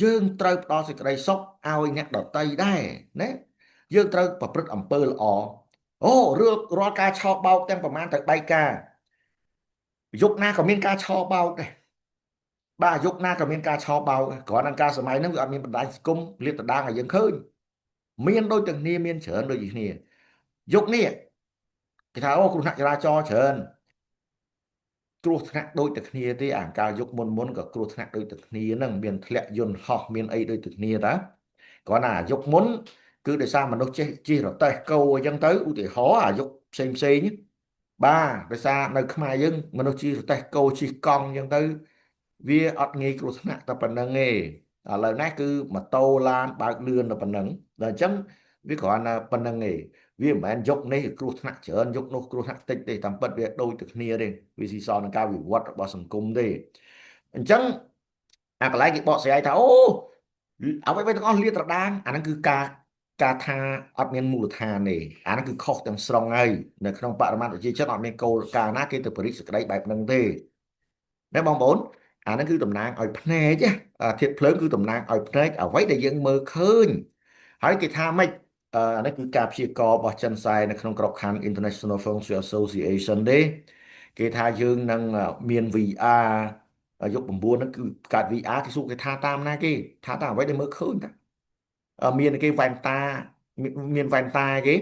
យើងត្រូវផ្ដល់សេចក្តីសុខឲ្យអ្នកដទៃដែរណាយើងត្រូវប្រព្រឹត្តអំពើល្អអូរឿងរាល់ការឆោបោកទាំងប្រមាណទៅបែកការយុគណាក៏មានការឆោបោកដែរបាទយុគណាក៏មានការឆោបោកគ្រាន់តែការសម័យហ្នឹងវាអត់មានបណ្ដាញសង្គមលាតត្រដាងឲ្យយើងឃើញមានដូចទាំងគ្នាមានច្រើនដូចគ្នាយុគនេះគេថាអូគ្រោះថ្នាក់ចរាចរណ៍ច្រើនគ្រោះថ្នាក់ដូចតែគ្នាទេអាកាលយុគមុនមុនក៏គ្រោះថ្នាក់ដូចតែគ្នាហ្នឹងមានធ្លាក់យន្តហោះមានអីដូចតែគ្នាតាគ្រាន់តែអាយុគមុនគឺដោយសារមនុស្សចេះជិះរទេះគោអញ្ចឹងទៅឧទាហរណ៍អាយុផ្សេងផ្សេងបាទដោយសារនៅខ្មែរយើងមនុស្សជិះរទេះគោជិះកង់អញ្ចឹងទៅវាអត់ងាយគ្រោះថ្នាក់តែប៉ុណ្្នឹងទេឥឡូវនេះគឺម៉ូតូឡានបើកលឿនតែប៉ុណ្្នឹងដល់អញ្ចឹងវាគ្រាន់តែប៉ុណ្្នឹងឯងវាមិនមែនយុគនេះគ្រោះថ្នាក់ច្រើនយុគនោះគ្រោះថ្នាក់តិចទេតាមពិតវាដូចតែគ្នាទេវាស៊ីសងនឹងការវិវត្តរបស់សង្គមទេអញ្ចឹងអាកន្លែងគេបកស្រាយថាអូអ្វីៗទាំងអស់លាតត្រដាងអាហ្នឹងគឺការថាអត់មានមូលដ្ឋានទេអាហ្នឹងគឺខុសទាំងស្រុងហើយនៅក្នុងបរិមាត្រប្រជាជនអត់មានគោលការណ៍ណាគេទៅបរិសក្តីបែបហ្នឹងទេណាបងប្អូនអាហ្នឹងគឺតំណាងឲ្យភ្នែកធាតុភ្លើងគឺតំណាងឲ្យភ្នែកអ្វីដែលយើងមើលឃើញហើយគេថាម៉េចអានេះគឺការព្យាករណ៍របស់ចិនសែនៅក្នុងក្របខ័ណ្ឌ International Feng Shui Association ទេគេថាយើងនឹងមាន VR យុគ9ហ្នឹងគឺកើត VR គេសួរគេថាតាមណាគេថាតាមអ្វីដែលមើលឃើញតាមានគេវ៉ែនតាមានវ៉ែនតាគេ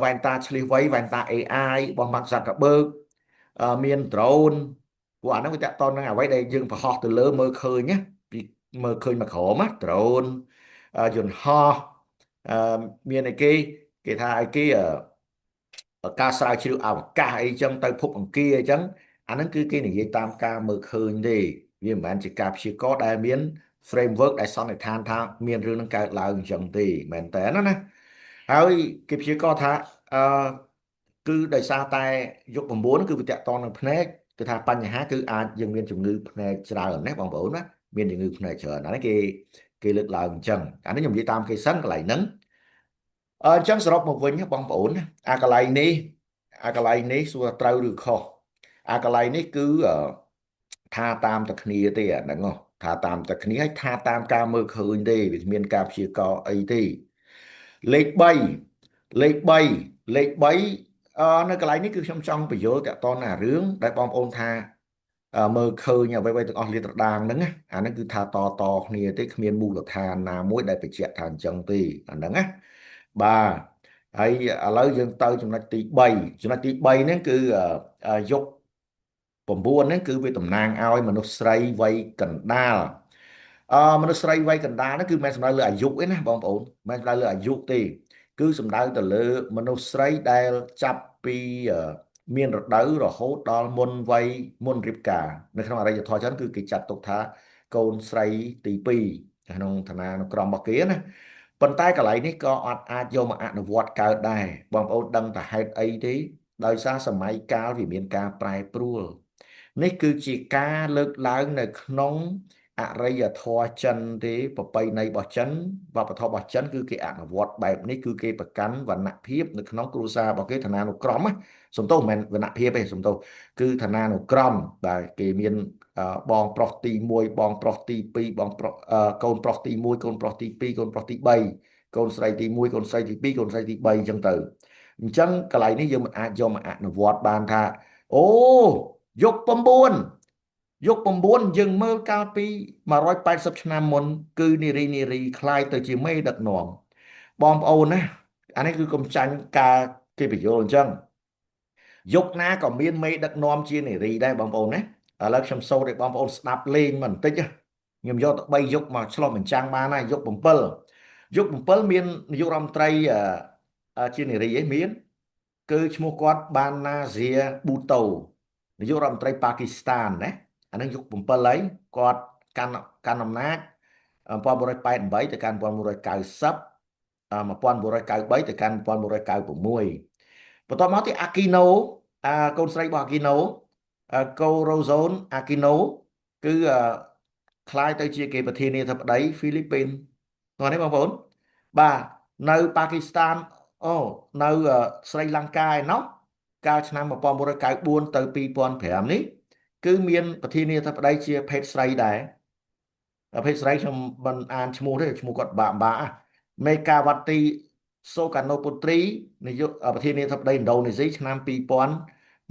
វ៉ែនតាឆ្លៀសវៃវ៉ែនតា AI របស់ Mark Zuckerberg មាន drone ព្រោះអាហ្នឹងវាតកតនឹងអ្វីដែលយើងប្រហោះទៅលើមើលឃើញណាពីមើលឃើញមកក្រមណា drone យន្តហោះមានអីគេគេថាអីគេការស្រាវជ្រាវអវកាសអីចឹងទៅភពអង្គារអីចឹងអាហ្នឹងគឺគេនិយាយតាមការមើលឃើញទេវាមិនមែនជាការព្យាករណ៍ដែលមាន framework ដែលសន្និដ្ឋានថាមានរឿងនឹងកើតឡើងអញ្ចឹងទេមែនតើណាណាហើយគេព្យាករណ៍ថាអឺគឺដោយសារតែយុគ9គឺវាតកតងនឹងភ្នែកគឺថាបញ្ហាគឺអាចយើងមានជំងឺភ្នែកច្រើនណាបងប្អូនណាមានជំងឺភ្នែកច្រើនអានេះគេគេលើកឡើងអញ្ចឹងអានេះខ្ញុំនិយាយតាមគេសិនកន្លែងហ្នឹងអញ្ចឹងសរុបមកវិញបងប្អូនអាកន្លែងនេះអាកន្លែងនេះសួរត្រូវឬខុសអាកន្លែងនេះគឺថាតាមតែគ្នាទេអាហ្នឹងថាតាមតែគ្នាហើយថាតាមការមើលឃើញទេវាគ្មានការព្យាករណ៍អីទេលេខ3លេខ3លេខ3នៅកន្លែងនេះគឺខ្ញុំចង់បញ្យល់តកតណារឿងដែលបងប្អូនថាមើលឃើញអ្វីៗទាំងអស់លាតត្រដាងហ្នឹងអាហ្នឹងគឺថាតតគ្នាទេគ្មានមូលដ្ឋានណាមួយដែលបញ្ជាក់ថាអញ្ចឹងទេអាហ្នឹងណាបាទហើយឥឡូវយើងទៅចំណុចទី3ចំណុចទី3ហ្នឹងគឺយុគ9ហ្នឹងគឺវាតំណាងឲ្យមនុស្សស្រីវ័យកណ្ដាលមនុស្សស្រីវ័យកណ្ដាលហ្នឹងគឺមិនមែនសំដៅលើអាយុទេណាបងប្អូនមិនមែនសំដៅលើអាយុទេគឺសំដៅទៅលើមនុស្សស្រីដែលចាប់ពីមានរដូវរហូតដល់មុនវ័យមុនរៀបការនៅក្នុងអរិយធម៌ចឹងគឺគេចាត់ទុកថាកូនស្រីទី2ក្នុងឋានានុក្រមរបស់គេណាប៉ុន្តែកន្លែងនេះក៏អត់អាចយកមកអនុវត្តកើតដែរបងប្អូនដឹងតែហេតុអីទេដោយសារសម័យកាលវាមានការប្រែប្រួលនេះគឺជាការលើកឡើងនៅក្នុងអរិយធម៌ចិនទេប្រពៃណីរបស់ចិនវប្បធម៌របស់ចិនគឺគេអនុវត្តបែបនេះគឺគេប្រកាន់វណ្ណភាពនៅក្នុងគ្រួសាររបស់គេឋានានុក្រមសំទោសមិនមែនវណ្ណភាពទេសំទោសគឺឋានានុក្រមដែលគេមានបងប្រុសទី1បងប្រុសទី2បងប្រុសកូនប្រុសទី1កូនប្រុសទី2កូនប្រុសទី3កូនស្រីទី1កូនស្រីទី2កូនស្រីទី3អញ្ចឹងទៅអញ្ចឹងកន្លែងនេះយើងមិនអាចយកមកអនុវត្តបានថាអូយុគ9 យុគ9យើងមើលកាលពី180ឆ្នាំមុនគឺនារីនារីคล้ายទៅជាមេដឹកនាំបងប្អូនណាអានេះគឺកុំចាញ់ការគេបញ្យល់អញ្ចឹងយុគណាក៏មានមេដឹកនាំជានារីដែរបងប្អូនណាឥឡូវខ្ញុំសូត្រឲ្យបងប្អូនស្ដាប់លេងមកបន្តិចខ្ញុំយកទៅ3យុគមកឆ្លុះបញ្ចាំងបានហើយយុគ7យុគ7មាននាយករដ្ឋមន្ត្រីជានារីឯងមានគឺឈ្មោះគាត់បានណាហ្សៀប៊ូតូនាយករដ្ឋមន្ត្រីប៉ាគីស្ថានណាអានឹងយុគ7ហើយគាត់កាន់អំណាច1988ទៅកាន់1990 1993ទៅកាន់1996បន្ទាប់មកទីអាគីណូកូនស្រីរបស់អាគីណូកូរ៉ូហ្សូនអាគីណូគឺคล้ายទៅជាគេប្រធានាធិបតីហ្វីលីពីននោះនេះបងប្អូនបាទនៅប៉ាគីស្ថានអូនៅស្រីលង្កាឯណោះកាលឆ្នាំ1994ទៅ2005នេះគឺមានប្រធានាធិបតីជាភេទស្រីដែរភេទស្រីខ្ញុំមិនអានឈ្មោះទេឈ្មោះគាត់បាក់បាក់មេកាវ៉ាទីសូកាណូពុត្រីនាយកប្រធានាធិបតីឥណ្ឌូនេស៊ីឆ្នាំ2001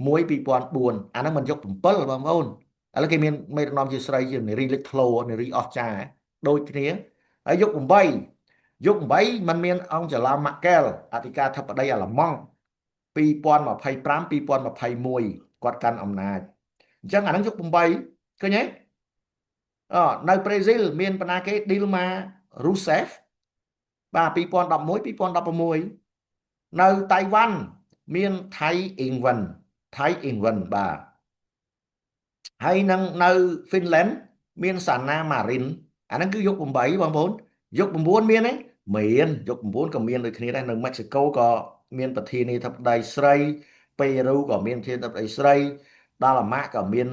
2004អាហ្នឹងមិនយក7បងប្អូនឥឡូវគេមានមេដឹកនាំជាស្រីជានារីលេចធ្លោនារីអស្ចារ្យដូចគ្នាហើយយុគ8យុគ8มันមានអង្គចលាម៉ាកែលអធិការធិបតីអាល្លឺម៉ង់2025 2021គាត់កាន់អំណាចអញ្ចឹងអាហ្នឹងយុគ8ឃើញទេអនៅប្រេស៊ីលមានបណ្ណាគេឌីលម៉ារូសេហ្វបាទ2011 2016នៅតៃវ៉ាន់មានថៃអ៊ីងវិនថៃអ៊ីងវិនបាទហើយនឹងនៅហ្វីនឡែនមានសាណាម៉ារីនអាហ្នឹងគឺយុគ8បងប្អូនយុគ9មានទេមានយុគ9ក៏មានដូចគ្នាដែរនៅមិចស៊ិកូក៏មានប្រធានាធិបតីស្រីពេរូក៏មានប្រធានាធិបតីស្រីដាល់ម៉ាក់ក៏មាន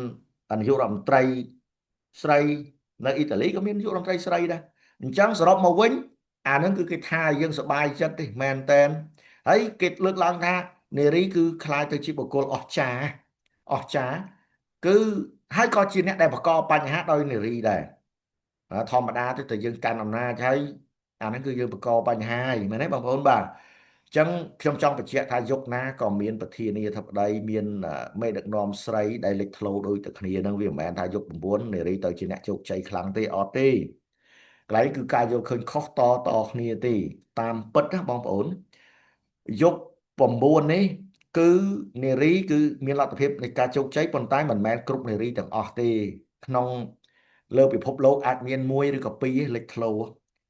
នាយករដ្ឋមន្ត្រីស្រីនៅអ៊ីតាលីក៏មាននាយករដ្ឋមន្ត្រីស្រីដែរអញ្ចឹងសរុបមកវិញអានឹងគឺគេថាយើងសប្បាយចិត្តទេមែនតែនហើយគេលើកឡើងថានារីគឺคล้ายទៅជាបុគ្គលអស្ចារ្យអស្ចារ្យគឺហើយក៏ជាអ្នកដែលបង្កបញ្ហាដោយនារីដែរធម្មតាទៅតែយើងកាន់អំណាចហើយអាហ្នឹងគឺយើងបង្កបញ្ហាហើយមែនទេបងប្អូនបាទអញ្ចឹងខ្ញុំចង់បញ្ជាក់ថាយុគណាក៏មានប្រធានាធិបតីមានមេដឹកនាំស្រីដែលលេចធ្លោដូចតែគ្នានឹងវាមិនមែនថាយុគ9នារីទៅជាអ្នកជោគជ័យខ្លាំងទេអត់ទេកន្លែងគឺការយល់ឃើញខុសតតគ្នាទេតាមពិតណាបងប្អូនយុគ9នេះគឺនារីគឺមានលទ្ធភាពនៃការជោគជ័យប៉ុន្តែមិនមែនគ្រប់នារីទាំងអស់ទេក្នុងលើពិភពលោកអាចមានមួយឬក៏ពីរលេចធ្លោ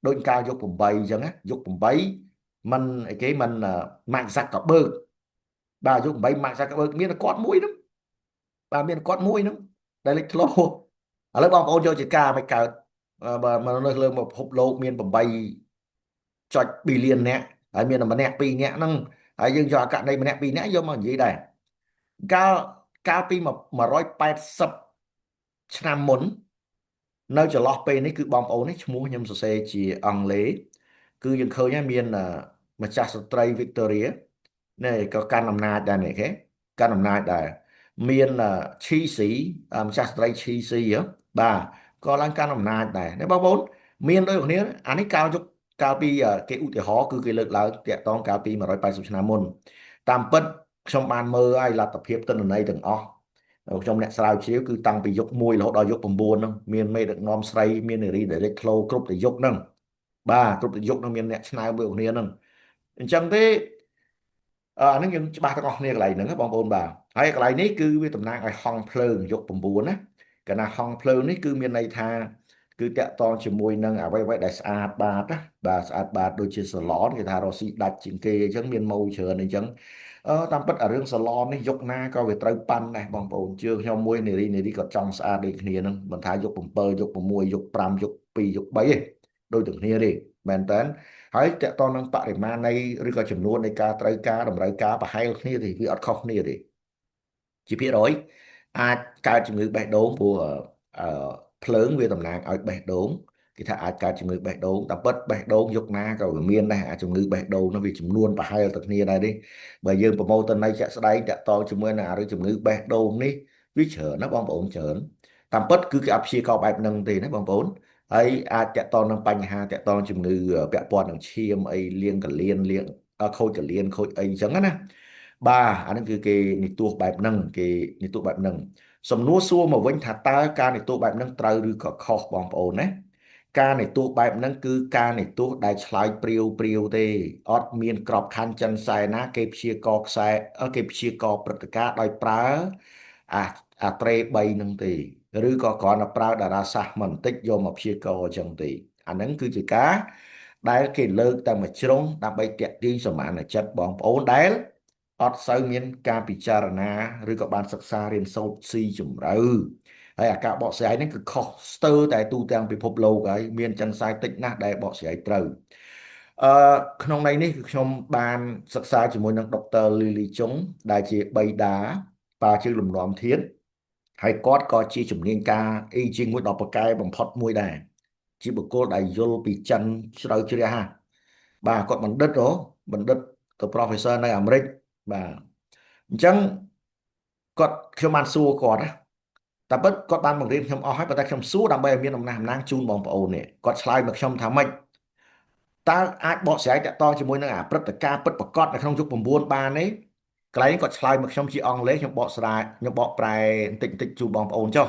ដូចកាលយុគ8អញ្ចឹងណាយុគ8มันអីគេมันម៉ាក់សាក់កបឺកបាទយុគ8ម៉ាក់សាក់កបឺកមានគាត់មួយហ្នឹងបាទមានគាត់មួយហ្នឹងដែលលេចធ្លោឥឡូវបងប្អូនយកជាការមិនកើតបើមកនៅលើពិភពលោកមាន8ចុចប៊ីលានអ្នកហើយមានតែម្នាក់ពីរនាក់ហ្នឹងហើយយើងយកអកណីម្នាក់ពីរនាក់យកមកនិយាយដែរកាលកាលពី180ឆ្នាំមុននៅចន្លោះពេលនេះគឺបងប្អូននេះឈ្មោះខ្ញុំសរសេរជាអង់គ្លេសគឺយើងឃើញហើយមានម្ចាស់ស្ត្រីវីកតូរីនេះក៏កាន់អំណាចដែរនេះគេកាន់អំណាចដែរមានឈីស៊ីម្ចាស់ស្ត្រីឈីស៊ីបាទក៏ឡើងកាន់អំណាចដែរនេះបងប្អូនមានដូចគ្នាអានេះកាលយុគកាលពីគេឧទាហរណ៍គឺគេលើកឡើងតាក់តងកាលពី180ឆ្នាំមុនតាមពិតខ្ញុំបានមើលឲ្យលទ្ធភាពទិន្នន័យទាំងអស់ខ្ញុំអ្នកស្រាវជ្រាវគឺតាំងពីយុគ1រហូតដល់យុគ9ហ្នឹងមានមេដឹកនាំស្រីមាននារីដែលលេចធ្លោគ្រប់តែយុគហ្នឹងបាទគ្រប់តែយុគហ្នឹងមានអ្នកឆ្នើមដូចគ្នាហ្នឹងអញ្ចឹងទេអាហ្នឹងយើងច្បាស់ទាំងអស់គ្នាកន្លែងហ្នឹងបងប្អូនបាទហើយកន្លែងនេះគឺវាតំណាងឲ្យហងភ្លើងយុគ9ណាកាលណាហងភ្លើងនេះគឺមានន័យថាគឺតាក់តងជាមួយនឹងអ្វីៗដែលស្អាតបាតណាបាទស្អាតបាតដូចជាសាឡនគេថារកស៊ីដាច់ជាងគេអញ្ចឹងមានម៉ូច្រើនអញ្ចឹងតាមពិតអារឿងសាឡននេះយុគណាក៏វាត្រូវប៉ាន់ដែរបងប្អូនជឿខ្ញុំមួយនារីនារីក៏ចង់ស្អាតដូចគ្នាហ្នឹងមិនថាយុគ7យុគ6យុគ5យុគ2យុគ3ទេដូចទាំងគ្នាទេមែនតើហើយតកតនឹងបរិមាណនៃឬក៏ចំនួននៃការត្រូវការតម្រូវការប្រហែលគ្នាទេវាអត់ខុសគ្នាទេជាភាគរយអាចកើតជំងឺបេះដូងព្រោះអឺភ្លើងវាតំណាងឲ្យបេះដូងគេថាអាចកើតជំងឺបេះដូងតាមពិតបេះដូងយុគណាក៏វាមានដែរអាជំងឺបេះដូងនោះវាចំនួនប្រហែលទៅគ្នាដែរនេះបើយើងប្រមូលទៅនៃជាក់ស្ដែងតាក់ទងជាមួយនឹងអារឿងជំងឺបេះដូងនេះវាច្រើនណាបងប្អូនច្រើនតាមពិតគឺគេអត់ព្យាករបែបហ្នឹងទេណាបងប្អូនហើយអាចតាក់ទងនឹងបញ្ហាតាក់ទងជំងឺពាក់ព័ន្ធនឹងឈាមអីលាងកលៀនលាងខូចកលៀនខូចអីអញ្ចឹងណា បាទអានឹងគឺគេនិទាសបែបហ្នឹងគេនិទាសបែបហ្នឹងសំណួរសួរមកវិញថាតើការនិទាសបែបហ្នឹងត្រូវឬក៏ខុសបងប្អូនណាការនិទាសបែបហ្នឹងគឺការនិទាសដែលឆ្លើយព្រាវព្រាវទេអត់មានក្របខ័ណ្ឌចិនសែណាគេព្យាករខ្សែគេព្យាករព្រឹត្តិការណ៍ដោយប្រើអាអាត្រេ3ហ្នឹងទេឬក៏គ្រាន់តែប្រើតារាសាស្ត្រមិនបន្តិចយកមកព្យាករអញ្ចឹងទេអាហ្នឹងគឺជាការដែលគេលើកតែមួយជ្រុងដើម្បីតាក់ទាញសមានចិត្តបងប្អូនដែលអត់សូវមានការពិចារណាឬក៏បានសិក្សារៀនសូត្រស៊ីជម្រៅហើយអាការបកស្រាយនេះគឺខុសស្ទើរតែទូទាំងពិភពលោកហើយមានចិនសាយតិចណាស់ដែលបកស្រាយត្រូវអឺក្នុងន័យនេះគឺខ្ញុំបានសិក្សាជាមួយនឹងដុកទ័រលីលីចុងដែលជាបៃតាបាជើងលំនាំធាតុហើយគាត់ក៏ជាជំនាញការអីជាមួយដ៏ប្រកែបំផុតមួយដែរជាបុគ្គលដែលយល់ពីចិនជ្រៅជ្រះហ่าបាទគាត់បណ្ឌិតហ៎បណ្ឌិតទៅ professor នៅអាមេរិកបាទអញ្ចឹងគាត់ខ្ញុំបានសួរគាត់ណាតែពិតគាត់បានបង្រៀនខ្ញុំអស់ហើយប៉ុន្តែខ្ញុំសួរដើម្បីឲ្យមានអំណះអំណាងជូនបងប្អូននេះគាត់ឆ្លើយមកខ្ញុំថាម៉េចតើអាចបកស្រាយតាក់ទងជាមួយនឹងអាព្រឹត្តិការណ៍ពិតប្រាកដនៅក្នុងយុគ9បានទេកន្លែងគាត់ឆ្លើយមកខ្ញុំជាអង់គ្លេសខ្ញុំបកស្រាយខ្ញុំបកប្រែបន្តិចបន្តិចជូនបងប្អូនចុះ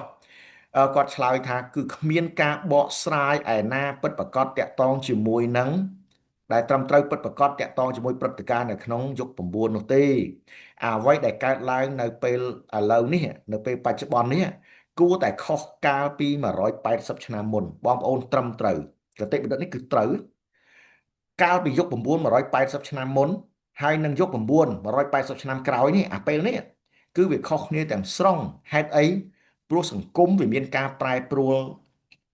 គាត់ឆ្លើយថាគឺគ្មានការបកស្រាយឯណាពិតប្រាកដតាក់ទងជាមួយនឹងដែលត្រឹមត្រូវពិតប្រាកដតាក់ទងជាមួយព្រឹត្តិការណ៍នៅក្នុងយុគ9នោះទេអ្វីដែលកើតឡើងនៅពេលឥឡូវនេះនៅពេលបច្ចុប្បន្ននេះគួរតែខុសកាលពី180ឆ្នាំមុនបងប្អូនត្រឹមត្រូវគតិបណ្ឌិតនេះគឺត្រូវកាលពីយុគ9 180ឆ្នាំមុនហើយនឹងយុគ9 180ឆ្នាំក្រោយនេះអាពេលនេះគឺវាខុសគ្នាទាំងស្រុងហេតុអីព្រោះសង្គមវាមានការប្រែប្រួល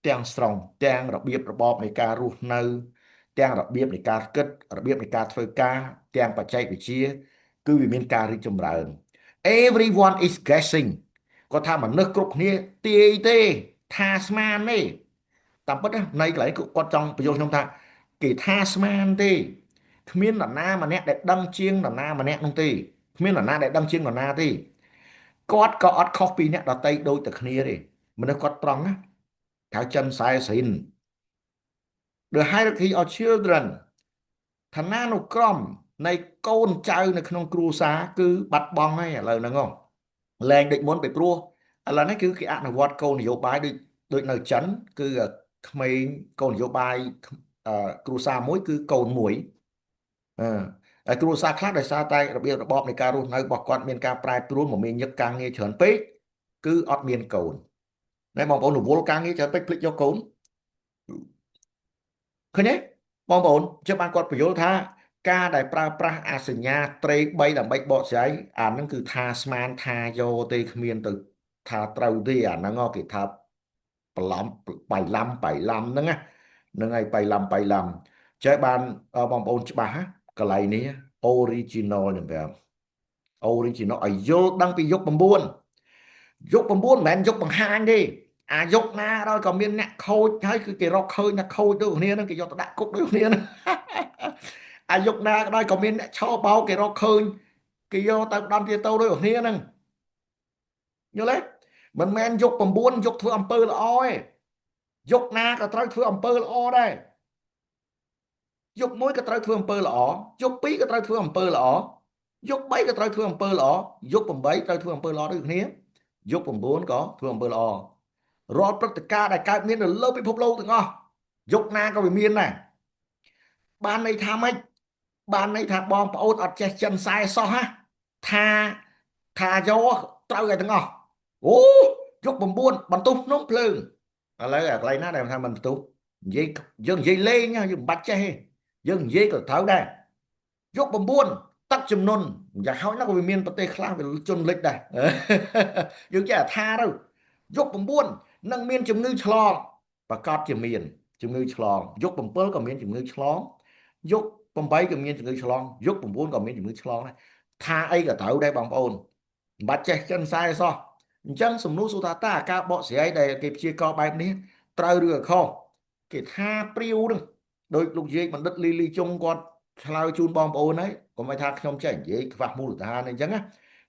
ទាំងស្រុងទាំងរបៀបរបបនៃការរស់នៅទាំងរបៀបនៃការគិតរបៀបនៃការធ្វើការទាំងបច្ចេកវិទ្យាគឺវាមានការរីកចម្រើន Everyone is guessing គាត់ថាមនុស្សគ្រប់គ្នាទាយទេថាស្មានទេតាមពិតនៃកន្លែងគាត់ចង់បញ្យល់ខ្ញុំថាគេថាស្មានទេគ្មាននរណាម្នាក់ដែលដឹងជាងនរណាម្នាក់នោះទេគ្មាននរណាដែលដឹងជាងនរណាទេគាត់ក៏អត់ខុសពីអ្នកដតីដូចតែគ្នាទេមនុស្សគាត់ត្រង់ណាហៅចិនសែសិន The hierarchy of children ឋានានុក្រមនៃកូនចៅនៅក្នុងគ្រួសារគឺបាត់បង់ហើយឥឡូវហ្នឹងហ៎លែងដូចមុនពីព្រោះឥឡូវនេះគឺគេអនុវត្តគោលនយោបាយដូចដូចនៅចិនគឺក្មេងគោលនយោបាយគ្រួសារមួយគឺកូនមួយអឺហើយគ្រួសារខ្លះដោយសារតែរបៀបរបបនៃការរស់នៅរបស់គាត់មានការប្រែប្រួលមកមានញឹកការងារច្រើនពេកគឺអត់មានកូនណែបងប្អូនរវល់ការងារច្រើនពេកភ្លេចយកកូនឃើញទេបងប្អូនជិះបានគាត់បញ្យល់ថាការដែលប្រើប្រាស់អាសញ្ញាត្រេ3ដើម្បីបកស្រាយអាហ្នឹងគឺថាស្មានថាយកទេគ្មានទៅថាត្រូវទេអាហ្នឹងគេថាបន្លំបៃឡាំបៃឡាំហ្នឹងណាហ្នឹងហើយបៃឡាំបៃឡាំចេះបានបងប្អូនច្បាស់កន្លែងនេះ original ខ្ញុំប្រាប់ original ឲ្យយល់ដឹងពីយុគ9យុគ9មិនមែនយុគបង្ហាញទេអាយុណាដល់ក៏មានអ្នកខូចហើយគឺគេរកឃើញថាខូចដូចគ្នាហ្នឹងគេយកទៅដាក់គុកដូចគ្នាហ្នឹងអាយុណាក៏ដោយក៏មានអ្នកឆោបោកគេរកឃើញគេយកទៅផ្ដំទាតោដូចគ្នាហ្នឹងយល់ទេមិនមែនយុគ9យុគធ្វើអំពើល្អទេយុគណាក៏ត្រូវធ្វើអំពើល្អដែរយុគ1ក៏ត្រូវធ្វើអំពើល្អយុគ2ក៏ត្រូវធ្វើអំពើល្អយុគ3ក៏ត្រូវធ្វើអំពើល្អយុគ8ត្រូវធ្វើអំពើល្អដូចគ្នាយុគ9ក៏ធ្វើអំពើល្អរាល់ព្រឹត្តិការណ៍ដែលកើតមាននៅលើពិភពលោកទាំងអស់យុគណាក៏វាមានដែរបានន័យថាម៉េចបានន័យថាបងប្អូនអត់ចេះចិនសែសោះហ่ะថាថាយកត្រូវឲ្យទាំងអស់អូយុគ9បន្ទុះភ្នំភ្លើងឥឡូវអាកន្លែងណាដែលថាមិនបន្ទុះនិយាយយើងនិយាយលេងយើងមិនបាច់ចេះទេយើងនិយាយក៏ត្រូវដែរយុគ9ទឹកចំនួនយ៉ាងហោចណាស់ក៏វាមានប្រទេសខ្លះវាជន់លិចដែរយើងចេះថាទៅយុគ9នឹងមានជំងឺឆ្លងប្រកាសជាមានជំងឺឆ្លងយុគ7ក៏មានជំងឺឆ្លងយុគ8ក៏មានជំងឺឆ្លងយុគ9ក៏មានជំងឺឆ្លងដែរថាអីក៏ត្រូវដែរបងប្អូនមិនបាច់ចេះចិនសែសោះអញ្ចឹងសំណួរសួរថាតើការបកស្រាយដែលគេព្យាករបែបនេះត្រូវឬក៏ខុសគេថាព្រាវនឹងដោយលោកយាយបណ្ឌិតលីលីជុងគាត់ឆ្លើយជូនបងប្អូនហើយកុំឲ្យថាខ្ញុំចេះនិយាយខ្វះមូលដ្ឋានអីចឹងណា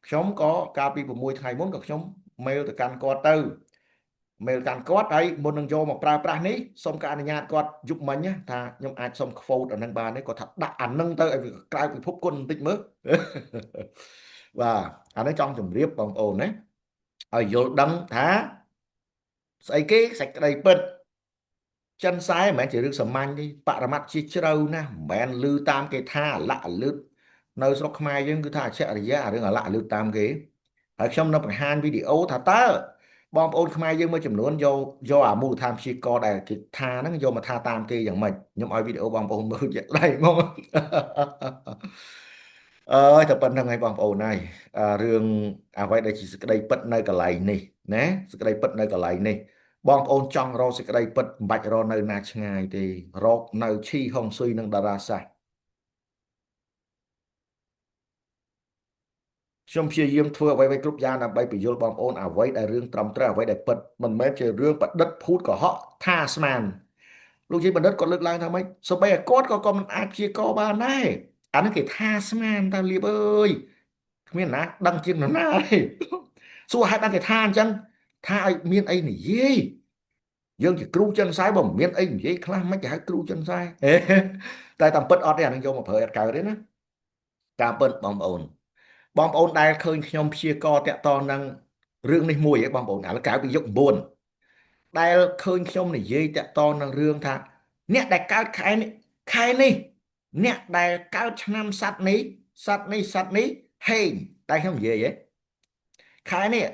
ខ្ញុំក៏កាលពី6ថ្ងៃមុនក៏ខ្ញុំ mail ទៅកាន់គាត់ទៅ មេលកាន់គាត់ហើយមុននឹងយកមកប្រើប្រាស់នេះសូមការអនុញ្ញាតគាត់យប់មិញថាខ្ញុំអាចសុំ quote អានឹងបានទេគាត់ថាដាក់អានឹងទៅឲ្យវាក្រៅពិភពគុណបន្តិចមើលបាទអានេះចង់ជម្រាបបងប្អូនណាឲ្យយល់ដឹងថាស្អីគេសេចក្តីពិតចិនសែមិនមែនជារឿងសាមញ្ញទេបរមត្តជាជ្រៅណាស់មិនមែនឮតាមគេថាអាលក់អាលឹតនៅស្រុកខ្មែរយើងគឺថាអច្ឆរិយៈរឿងអាលក់អាលឹតតាមគេហើយខ្ញុំនៅបង្ហាញវីដេអូថាតើបងប្អូនខ្មែរយើងមួយចំនួនយកអាមូលដ្ឋានព្យាករដែលគេថាហ្នឹងយកមកថាតាមគេយ៉ាងម៉េចខ្ញុំឲ្យវីដេអូបងប្អូនមើលជាក់ស្ដែងហ្មងអើយតែប៉ុណ្្នឹងហើយបងប្អូនហើយរឿងអ្វីដែលជាសេចក្តីពិតនៅកន្លែងនេះណាសេចក្តីពិតនៅកន្លែងនេះបងប្អូនចង់រកសេចក្តីពិតមិនបាច់រកនៅណាឆ្ងាយទេរកនៅឈីហុងស៊ុយនិងតារាសាស្ត្រខ្ញុំព្យាយាមធ្វើអ្វីៗគ្រប់យ៉ាងដើម្បីបញ្យល់បងប្អូនអ្វីដែលរឿងត្រឹមត្រូវអ្វីដែលពិតមិនមែនជារឿងប្រឌិតភូតកុហកថាស្មានលោកជាបណ្ឌិតគាត់លើកឡើងថាម៉េចសូម្បីតែគាត់ក៏មិនអាចព្យាករបានដែរអានេះគេថាស្មានតើលៀបអើយគ្មានណាដឹងជាងនរណាទេសួរហេតុបានគេថាអញ្ចឹងថាឲ្យមានអីនិយាយយើងជាគ្រូចិនខ្សែបើមិនមានអីនិយាយខ្លះមិនគេហៅគ្រូចិនខ្សែតែតាមពិតអត់ទេអានឹងយកមកប្រើអត់កើតទេណាការពិតបងប្អូនបងប្អូនដែលឃើញខ្ញុំព្យាករតាក់តងនឹងរឿងនេះមួយឯងបងប្អូនឥឡូវក្រៅពីយុគ9ដែលឃើញខ្ញុំនិយាយតាក់ទងនឹងរឿងថាអ្នកដែលកើតខែនេះខែនេះអ្នកដែលកើតឆ្នាំសត្វនេះសត្វនេះសត្វនេះហេងតែខ្ញុំនិយាយហ៎ខែនេះ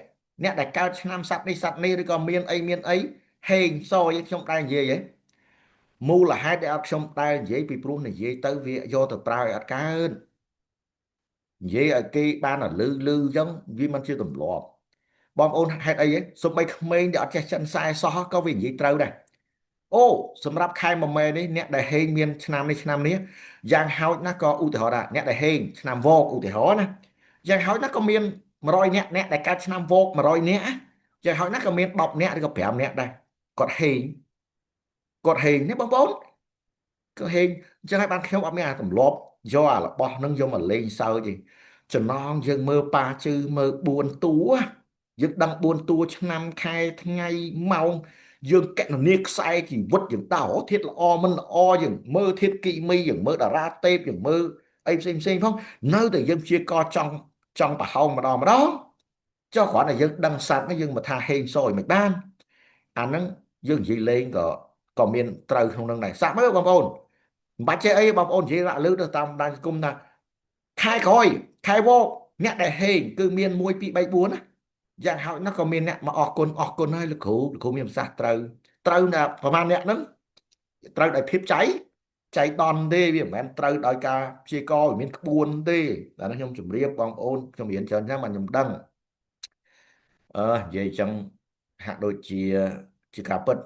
អ្នកដែលកើតឆ្នាំសត្វនេះសត្វនេះឬក៏មានអីមានអីហេងសយខ្ញុំដែរនិយាយហ៎មូលហេតុដែលអត់ខ្ញុំដែរនិយាយពីព្រោះនិយាយទៅវាយកទៅប្រើឲ្យអត់កើតនិយាយឲ្យគេបានលឺលឺអញ្ចឹងវាមិនជាទម្លាប់បងប្អូនហេតុអីហ៎សូម្បីក្មេងដែលអត់ចេះចិនខ្សែសោះក៏វានិយាយត្រូវដែរអូសម្រាប់ខែមួយម៉ែនេះអ្នកដែលហេងមានឆ្នាំនេះឆ្នាំនេះយ៉ាងហោចណាស់ក៏ឧទាហរណ៍ថាអ្នកដែលហេងឆ្នាំវកឧទាហរណ៍ណាយ៉ាងហោចណាស់ក៏មាន100នាក់អ្នកដែលកើតឆ្នាំវក100នាក់យ៉ាងហោចណាស់ក៏មាន10នាក់ឬក៏5នាក់ដែរគាត់ហេងគាត់ហេងនេះបងប្អូនក៏ហេងអញ្ចឹងហើយបានខ្ញុំអត់មានអាទម្លាប់យកអារបស់នឹងយកមកលេងសើចទេចំណងយើងមើលប៉ាជឺមើល4តួយើងដឹង4តួឆ្នាំខែថ្ងៃម៉ោងយើងកណនាខ្សែជីវិតយើងតោធាតុល្អមិនល្អយើងមើលធាតុគីមីយើងមើលតារាទេពយើងមើលអីផ្សេងផ្សេងផងនៅតែយើងព្យាករចង់ប្រហោងម្ដងម្ដងចុះគ្រាន់តែយើងដឹងសัตว์នេះយើងមកថាហេងសយមិនបានអាហ្នឹងយើងនិយាយលេងក៏មានត្រូវក្នុងនឹងដែរសាក់មើលបងប្អូនមិនបាច់ចេះអីបងប្អូននិយាយរ៉ាក់លឺទៅតាមបណ្ដាញសង្គមថាខែក្រោយខែវកអ្នកដែលហេងគឺមាន1 2 3 4ណាយ៉ាងហោចណាស់ក៏មានអ្នកមកអរគុណអរគុណហើយលោកគ្រូលោកគ្រូមានប្រសាសន៍ត្រូវត្រូវណាប្រហែលអ្នកហ្នឹងត្រូវដោយភាពចៃចៃដន្យទេវាមិនមែនត្រូវដោយការព្យាករវាមានក្បួនទេតែនេះខ្ញុំជម្រាបបងប្អូនខ្ញុំរៀនច្រើនចឹងបាទខ្ញុំដឹងនិយាយចឹងហាក់ដូចជាជាការពិត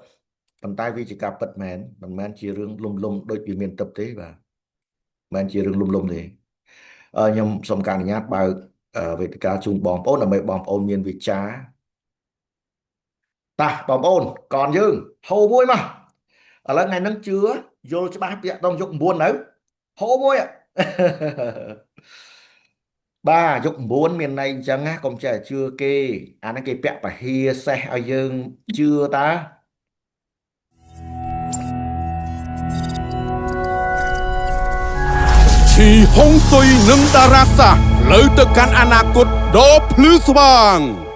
ប៉ុន្តែវាជាការពិតមែនមិនមែនជារឿងលុំលុំដូចវាមានទឹកទេបាទមិនមែនជារឿងលុំលុំទេខ្ញុំសូមការអនុញ្ញាតបើកវេទិកាជូនបងប្អូនដើម្បីបងប្អូនមានវិចារតាបងប្អូនកនយើងហូមួយមកឥឡូវថ្ងៃហ្នឹងជឿយល់ច្បាស់ពាក្យតងយុគ9នៅហូមួយបាទយុគ9មានន័យអញ្ចឹងណាកុំចេះជឿគេអាហ្នឹងគេពាក់ពហិសេះឲ្យយើងជឿតាឈីហុងស៊ុយនិងតារាសាស្ត្រផ្លូវទៅកាន់អនាគតដ៏ភ្លឺស្វាង។